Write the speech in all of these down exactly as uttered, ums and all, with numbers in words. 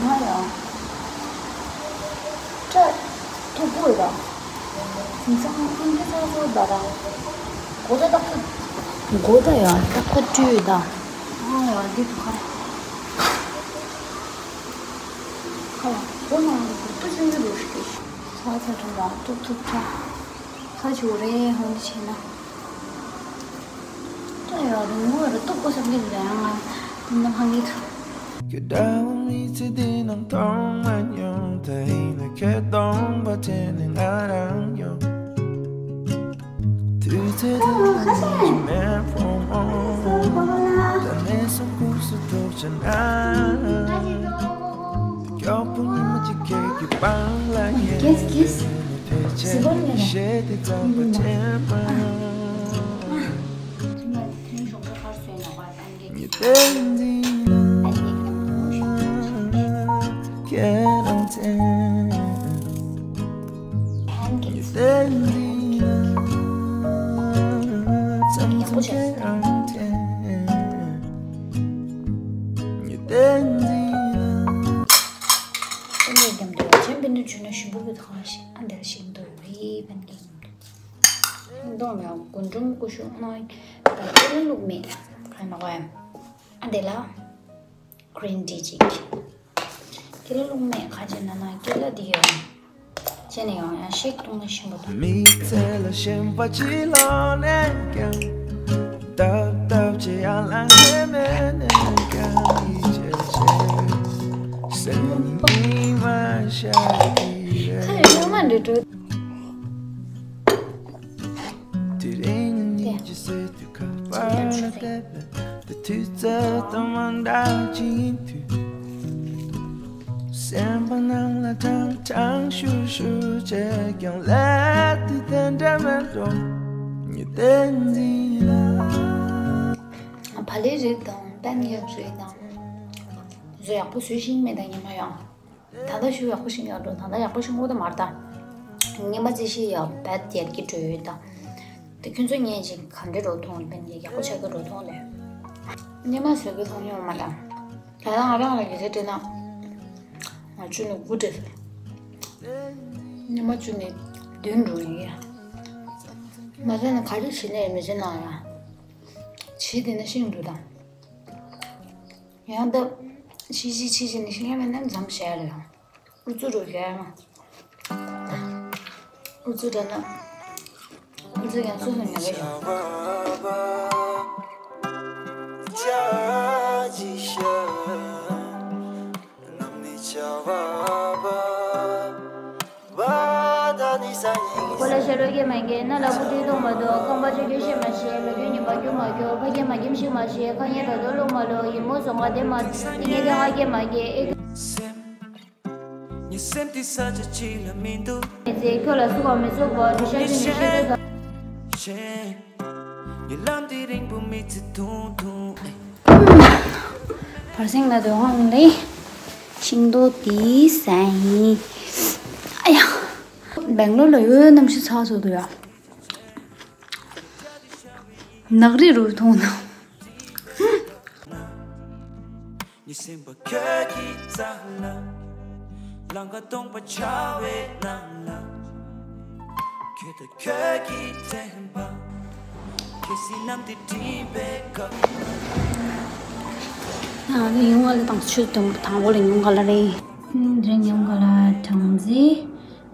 ང་ཡང་སྐྲ་མཐུག་པོ་ཡོད་ར། དེང་སང་ཨང་ཀི་ཚ་ཚོ་ད་ར། མགོ་སྐྲ་ཏག་ཏག་མགོ་སྐྲ་ཡང་ཏག་ཏག་བཀྲུས་ཡོད་ད། ང་ཡང་འདི་དུ་ཁ། ཁ་ལ་མགོ་ནང་ལ་མགོ་ཏུ་ཆུང་ཆུང་རུ་ཞིག་ཤ་ཚ་ཁྲ་ར་ཐུག་ཐུག་ཁྲ། ཁ་ཆུ་རེ་ཧོན་ཆེ་ན། ད་ཡ་རུང་བོ་རུ་ཏོག་པོ་སབ་གི་རེད་ང་ནམ་ཧང་གི་ཐུ། Guess, guess. ཨ་འདིར་ཞིག་འདུག་བི་བན་གྱི་འདུག་མདོང་ལ་རྒུན་འབྲུམ་ཀུ་ཤུ་ནང་ད་ལྟ་བླུགས་མེད་ཁ་ནོག་ཡ། ཨ་འདི་ལ་green tea ཅིག་ཀི་ལ་བླུགས་མེད་ཁ་ཅན་ན་ན་ཀི་ལ་འདི་ཡོད། ཅན་ཡང་ཡང་ཤིག་བཏུང་ན་ཤིང་པོ་དང་། མི་ཚེ་ལ་ཞེན་པ་ཅི་ལོག་ནས་ཀྱང་། ཏབ་ཏབ་ཅེས་ཡར་ལངས་ནས་མེད་ནས་ཀྱང་ཡིད་ཆེས་བྱེད། སེམས་ཉི་མ་ཤར་གྱི་རེད། ཁ་ཡོད་མ་འདྲི་འགྲོ། དེ་རིང་ཉིད་ཀྱི་སྲིད་དུ་ཁ་པར་ལ་བལྟས་པས། དེ་དུས་ཚོད་དང་མ་འདྲ་ཅིག་ཡིན་དུས། སེམས་པ་ནང་ལ་ཀྲང་ཀྲང་ཤུར་ཤུར་བྱས་ཀྱང་། ལས་དུས་དེ་འདྲ་མེད་འགྲོ། ཉི་ཟླའི་འཛིན་ལ། བག་ལེབ་རིགས་དང་པན་ཡག་རིགས་དང་། བཟོ་ཡག་པོ་བཟོས་ཤིང་མེད་དང་ཉི་མ་ཡང་། ད་ལྟ་ཞུ་ཡག་པོ་ཞིག་ཡག་འགྲོ། ད་ལྟ་ཡག་པོ་ཞིག་ངོ་ད་མར་ད། ཉི་མ་རྩི་ཤིང་ཡག་བད་རྒྱལ་གྱི་འགྲོ་ཡོད་ད། དེ་ཁྱོད་ཚོ་ཉན་ཅིག་ག་འདྲ་འགྲོ་མཐོང་པན་ཡག་ཡག་པོ་ཆགས་ཀྱི་འགྲོ་མཐོང་ལེ། ཉི་མ་བཟོས་ཀྱི་མཐོང་ཡོང་མ་ད། ད་ལྟ་ང་རང་ལ་གི་ཚེ་དྲན་ན། ང་བཅུ་ནས་དགུ་སྤྲད་སོང་། ཉི་མ་བཅུ་ནས་བདུན་འགྲོ་ཡིན་ཡ། མ་བྱས་ན་ག་རེ་བྱེད་ནས་མི་བྱེད་ན་ཡ། བྱེད་དེ་ན་ཤིང་འགྲོ་དང་། ཡང་ད་ཕྱི་ཕྱི་ཕྱི་ཕྱི་ནས་ཤི་ཡ་མེད་ན་མཚམས་བཞག་རེད། ཨུ་ཚུགས་རུ་བཞག་ཡ་མ། ཨུ་ཚུགས་དྲན་ན། ཨུ་ཚུགས་ཡང་སོ་སོ་ཉོ་གི་ཡོད། གོ་ལ་ཤ་རོ་སྐྱེས་མ་སྐྱེས། སྣ་ལ་སྤུ་གྲི་གཏོང་མ་གཏོང་། རྐང་པ་ཆུ་རྒྱུན་ཤེས་མ་ཤེས། ལོ་རྒྱུས་ཉམས་པ་རྒྱུ་མ་རྒྱུ། ཕ་སྐྱེས་མ་སྐྱེས་ཤེས་མ་ཤེས། ཁ་ཉན་ར་དོ་ལོ་མ་ལོ། ཡིན་མོ་སོང་ང་དེ་མ་དེ་ངས་དེ་ང་སྐྱེས་མ་སྐྱེས་ཨེ། ཉི་སེམས་དེ་ས་ཆ་གཅིག་ལ་མི་འདུག་མི་ཚེ་ཁྱོད་ལ་སུ་གང་མི་ཚུགས་པ་དེ་ཤ་ཆུ་ནས་ཤེས་དུས་ད། ཉི་ལམ་དེ་རིང་པོ་མི་ཚེ་ཐུང་ཐུང་ཨེ། བར་སེང་ལ་དོན་ཧོང་ལེ། ཤིང་ཏོག་དེ་ཟ་ཡིན། ཨ་ཡ། སྦེང་ལོར་ལ་ཡོད་གནམ་གཤིས་ཚ་སོ་དུ་ཡ། ནག་རི་རུ་མཐོང་ན། ཉི་སེམས་པ་ཁྱོད་ཀྱི་རྩ་ལ། ལང་ཀ་སྟོང་པ་ཆ་བའི་ནང་ལ། ཁྱོད་དང་ཁྱོད་ཀྱི་དྲན་པ། ཁྱེད་སྲིད་ནམ་དེ་འདྲིས་པའི་སྐབས། ཡང་ནི་ཡོང་བ་ལ་དང་ཆུ་དང་དང་པོ་ལ་ཡོང་ག་ལ་རེད། ནི་འདྲ་ཡོང་ག་ལ་གྲང་རྩི།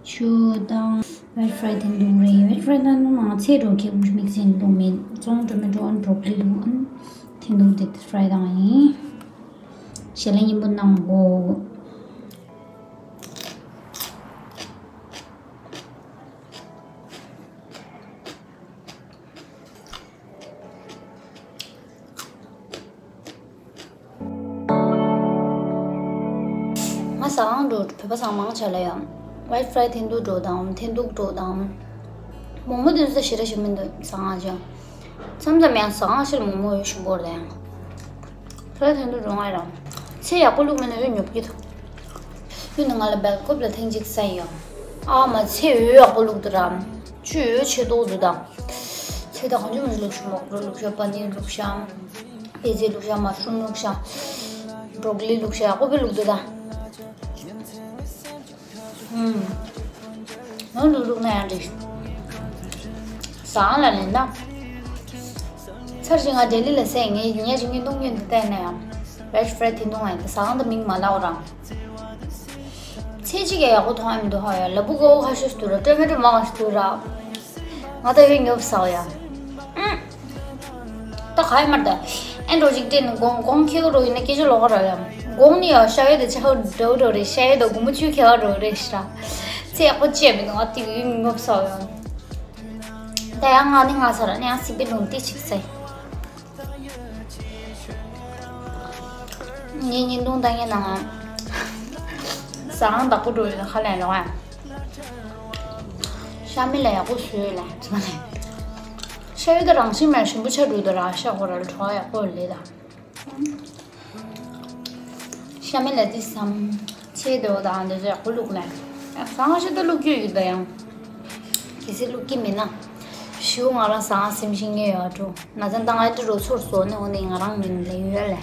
ཆུ་དང་ཝེད་ཕ་རའི་དེ་འདུག་རེད། ཝེད་ཕ་རའི་དང་ནང་ཚེ་འགྲོ་ཁེ་མིག་སིན་འདུག་མེད། ཙོང་ཊོ་མེ་ཊོ་ཨན་བྲོ་ཀོ་ལི་འདུག་ཨན་དེ་འདུག་དེ་ཕ་རའི་དང་ཡིན། ཞལ་ལས་སྙིང་པོ་གནང་གོ། ང་ཟ་ཁང་འགྲོ་བོད་པ་ཚང་མང་ཆ་ལ་ཡང་ཝེད་ཕ་རའི་ཐེན་ཐུག་འགྲོ་དང་ཐེན་ཐུག་འགྲོ་དང་། མོག་མོག་དེ་ཚོ་ཞེ་དྲག་ཞིག་མི་འདུག་ཟ་ཁང་ཅང་། མཚམས་མཚམས་ཡང་ཟ་ཁང་ཞིག་ལ་མོག་མོག་ཡོད་ཞུ་བོར་ལ་ཡང་། ཕ་རའི་ཐེན་ཐུག་འགྲོ་ང་རང་། ཚེ་ཡག་པོ་བླུགས་མེད་ན་ཡོད་ཉོབ་ཀྱི་འདུག་ཡོད་ན་ང་ལ་སྦེལ་ཀོབ་ལ་ཐེངས་གཅིག་ཟ་ཡོང་། ཨ་མ་ཚེ་འོད་ཡག་པོ་བླུགས་འདུག་ར། ཆུ་འོད་ཆེ་ཏོག་འདུག་དང་། ཚེ་ད་གང་ཅི་མ་ཞིག་བླུགས་ཤོག་མོག་རོ་བླུགས་ཤོག་པ་ནིར་བླུགས་ཤོག་སྤེ་ཙེ་བླུགས་ཤོག་མ་ཤུམ་བླུགས་ཤོག་བྲོ་ཀོ་ལི་བླུགས་ཤོག་ཡག་པོ་དཔེ་བླུགས་འདུག་ད། ཨུམ། ནོར་ལུག་ལུག་ན་ཡང་འགྲིག་ཟངས་ལ་ལེན་ན། ཚར་ཞིག་ང་ལྡི་ལི་ལ་སེ་ངས་ཉལ་ཞིག་ཉིན་ཏུང་ཉིན་དུ་བལྟས་ན་ཡང་། Fresh Fred ཐེ་ཏུང་ཨེ་ཟངས་ད་མིང་མ་ལའོ་རང་། ཚེ་གཅིག་གི་ཡག་པོ་མཐོང་ཨེ་མི་འདུག་ཧ་ཡ་ལ་བུ་གོ་ཁ་ཤོས་དུ་ར་སྤྲོད་མེད་དུ་མང་ཞིག་དུ་ར། ང་ད་ཡོད་ཉོབ་ས་ཡ། ད་ག་ཡི་མར་ད། ཨེ་འགྲོ་ཅིག་དྲན་གོང་གོང་ཁེ་གོ་རོ་ཡིན་ན་སྐད་ཆ་ལོག་ག་ར་ཡ། གོང་ནི་ཡ་ཤ་ཡོད་ད་ཆ་ཧོ་འགྲོ་འགྲོ་རེད་ཤ་ཡོད་ད་གོང་མོ་ཆུ་ཁེ་ག་རོ་རེད་ཤ། ཚེ་ཡག་པོ་བཅད་མི་འདུག་ང་དེ་གི་ཡོད་ཉོབ་ས་ཡ། ད་ཡང་ང་ནི་ང་ས་ར་ནི་ཡང་སྲིད་པའི་ལུང་དེ་ཆིག་ཚེ། ངས་ཉིན་ཐུང་ལྟ་ངའི་ནང་ཟ་ཁང་བདག་པོ་འགྲོ་ཡོད་ཁ་ལན་ལོག་ཨ། ཤ་མེད་ལ་ཡག་པོ་བཟོས་ལ་ཚོ་ནས། ཤ་ཡོད་ད་རང་བཞིན་མེད་ཞིམ་པོ་ཆགས་འགྲོ་ད་ར་ཤ་ཁོ་ར་ལ་བྲོ་བ་ཡག་པོ་ལས་ད། ཤ་མེད་ལ་དེ་བསམ། ཆེ་དེ་འོ་དང་འདི་ཚོ་ཡག་པོ་བླུགས་ལ། ཟངས་ཤ་ད་བླུགས་རྒྱུ་ཡོད་ད་ཡང་། གལ་སྲིད་བླུགས་ཀྱི་མིན་ན། ཞུ་ང་རང་ཟངས་སེམས་ཤིང་ངེས་ཡོད་འགྲོ། ན་ཚ་འདང་ཨེ་ཏི་རོ་ཚོར་སོ་ནི་འོ་ནི་ང་རང་མིན་ལེ་ཡོད་ལེ།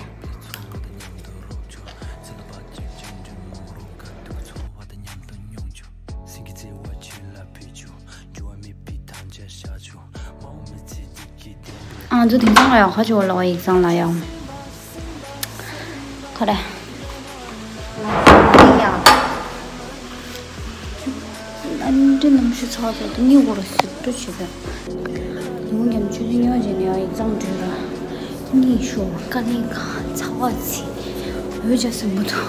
ང་ཚོ་དེང་སང་ལ་ཡང་ཁ་ཆེ་བ་ལ་བ་ཡིག་ཚང་ལ་ཡང་། ཁ་རེ། ཨ་འདྲེ་ནམ་ཞུ་ཚ་བ་ཚ་དུ་གཉིད་འོར་ཟུག་འགྲོ་བྱེད་པ། ཉུང་ཉམས་ཆུ་ཚོད་ཉོ་བྱས་ནས་ཡང་ཡིག་ཚང་འགྲོ་ར། གཉིད་ཤོར་བ་དཀའ་ལས་ཁག་ཚ་བ་ཚི། འོད་ཅག་སུན་པོ་འདུག་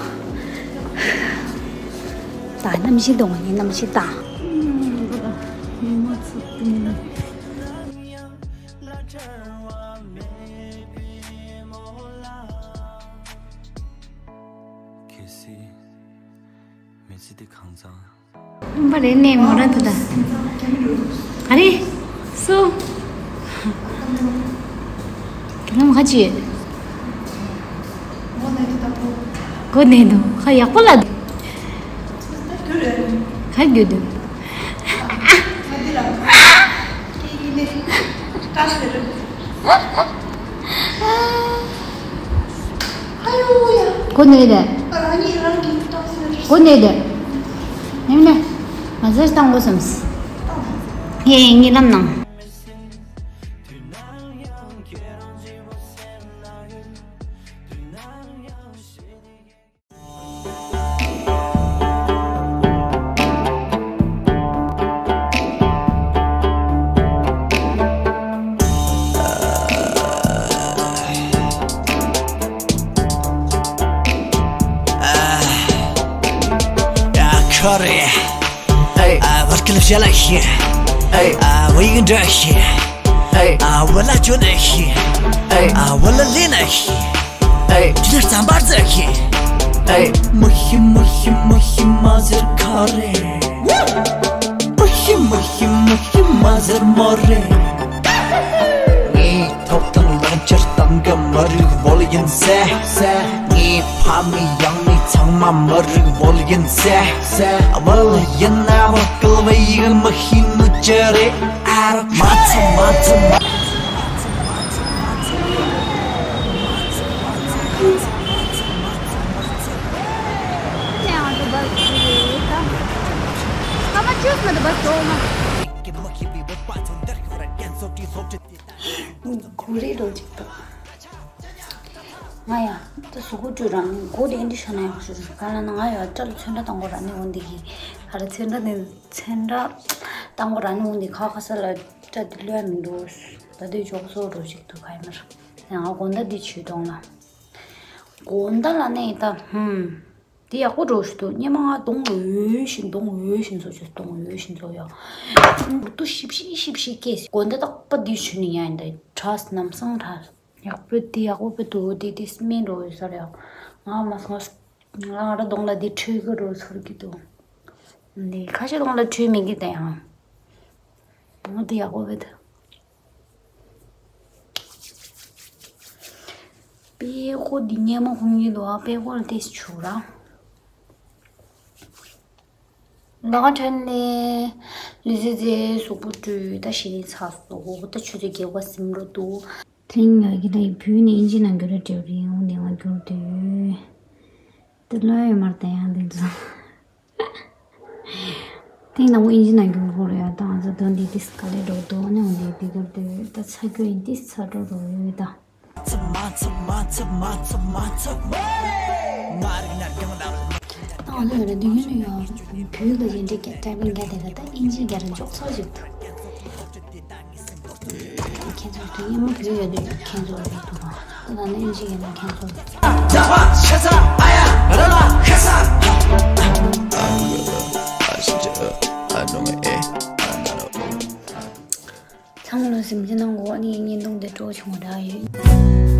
ད་གནམ་གཤིས་འདུག་ངས་གནམ་གཤིས་ད། གལ་སྲིད་མི་ཚེ་འདི་གང་ཚང་། ཨམ་པ་རེད་ནས་མོ་ར་ཐུ་ད། ག་རེ། སུ། ག་ལམ་ཁ་ཅི། གོ་ནས་འདུག་ཁ་ཡག་པོ་ལ། ཁ་རྒྱུ་འདུག་གོ་ནས་དེ། གོ་ནས་དེ། ཡིན་ནས། ང་ཚོས་བཏང་དགོས་བསམས། ངས་གཉིད་ལམ་ནང་། Hey, I was gonna feel like here. Hey, I we can do it here. Hey, I will let you know here. Hey, I will lean like here. Hey, just some bars here. Hey, muhi muhi muhi mazar kare. Muhi muhi muhi mazar more. Ni tok tang lang char tang ga mar vol yin se se. Ni pa mi yang ni chang ma mar vol yin se se. Vol yin na wa kul ve yin muhi nu chere. Matsu, matsu, matsu. གུ་རེ་རོ་ཅིག་ཏུ། ང་ཡ། ད་གཟུགས་པོ་བཀྲུས་རང་མགོ་དེ་འདི་ཤོར་ན་ཡག་ཤོར་གང་ལ་ན་ང་ཡ་སྐྲ་ལ་ཚོན་ཁྲ་བཏང་དགོས་ར་ནི་འོན་འདི་གི་ཨ་ར་ཚོན་ཁྲ་ནི་ཚོན་ཁྲ་བཏང་དགོས་ར་ནི་འོན་འདི་ཁ་ཁ་ས་ལ་སྐྲ་འདི་ལོས་མི་འདུག་ད་དུས་ཇོག་སོ་རོ་ཅིག་ཏུ་ག་ཡི་མར་ཡང་ང་དགོང་ད་འདི་བྱུས་གཏོང་ལ། དགོང་ད་ལ་ནས་ད་ཧུམ། དེ་ཡག་པོ་འགྲོ་ཞིག་འདུག་སྙེ་མ་ང་གདོང་འོས་ཤིང་གདོང་འོས་ཤིང་བཟོ་ཆོག་གདོང་འོས་ཤིང་བཟོ་ཡ། འུ་ཏུ་ཞིབ་ཞིབ་ཞིབ་ཞིབ་སྐྱེས་སི་དགོང་དག་རྟག་པ་འདི་ཆུ་ནི་ཡ་ཡིན་ད་གྲས་ནམ་སང་གྲས་ཡག་པོ་དེ་ཡག་པོ་བེ་འདུག་དེ་དེ་སྨན་འགྲོ་ཡོད་ས་རེད་ཡ། ང་མ་སོང་ང་ང་ར་གདོང་ལ་དེ་འཕྲོད་གི་འགྲོ་ཚོར་གི་འདུག་འདི་ཁ་ཤས་གདོང་ལ་འཕྲོད་མི་གི་ད་ཡང་འོ་དེ་ཡག་པོ་བེ་ད། པད་ཀོ་འདི་སྙེ་མ་ཁུང་གི་འདུག་ཨ་པད་ཀོ་ལ་ཏེས་བྱུག་ར། ལག་ཁྲལ་ནས་ལི་ཟི་ཛེ་གཟུགས་པོ་བཀྲུས་ད་ཞི་ནི་ཚ་སོ་ད་ཆུ་ཚོད་བརྒྱད་པ་སིམ་རོ་འདུག་ཐེངས་ང་གི་ད་ཡི་བུས་ནས་ཨིན་ཇི་ནང་འགྱུར་ར་འབྲེལ་རིང་འོང་དེ་ང་འགྱུར་དུས་ད་ལོས་ཡོད་མར་ད་ཡང་དེ་ཚོ། ཏིང་ནང་མོ་ཨིན་ཇི་ནང་རྒྱུག་དགོས་རེད་ཡ། ད་ང་ཚོ་དོན་འདི་ཏིས་ག་ལེ་འགྲོ་འདུག་ནས་འོན་ཏེ་འདི་གར་དུ་ད་ཚ་རྒྱུ་ཡིན་ཏིས་ཚ་འགྲོ་རོ་ཡོད་ད། ད་ང་ཚོ་ཡོད་ན་འདི་ཡིན་ཡ། བོད་ཀྱི་ཡིན་འདྲི་ཀྱ་ཀྲ་པིང་རྒྱ་དེ་ག་ད་ཨིན་ཇི་རྒྱ་ར་འཇོག་ཚོགས་ཅིག་འདུག་ཁྱེད་ཚོ་དུས་ཡིན་མ་བོད་ཡོད་དུས་ཁྱེད་ཚོ་རེད་འདུག་ག་ད་ད་ནི་ཨིན་ཇི་ཡིན་ན་ཁྱེད་ཚོ། ཚང་མ་ལ་སེམས་ཅན་ནང་འགོག་ནི་བརྙན་ཐུང་འདི་སྤྲོ་བྱུང་བ་འདྲ་ཡོད།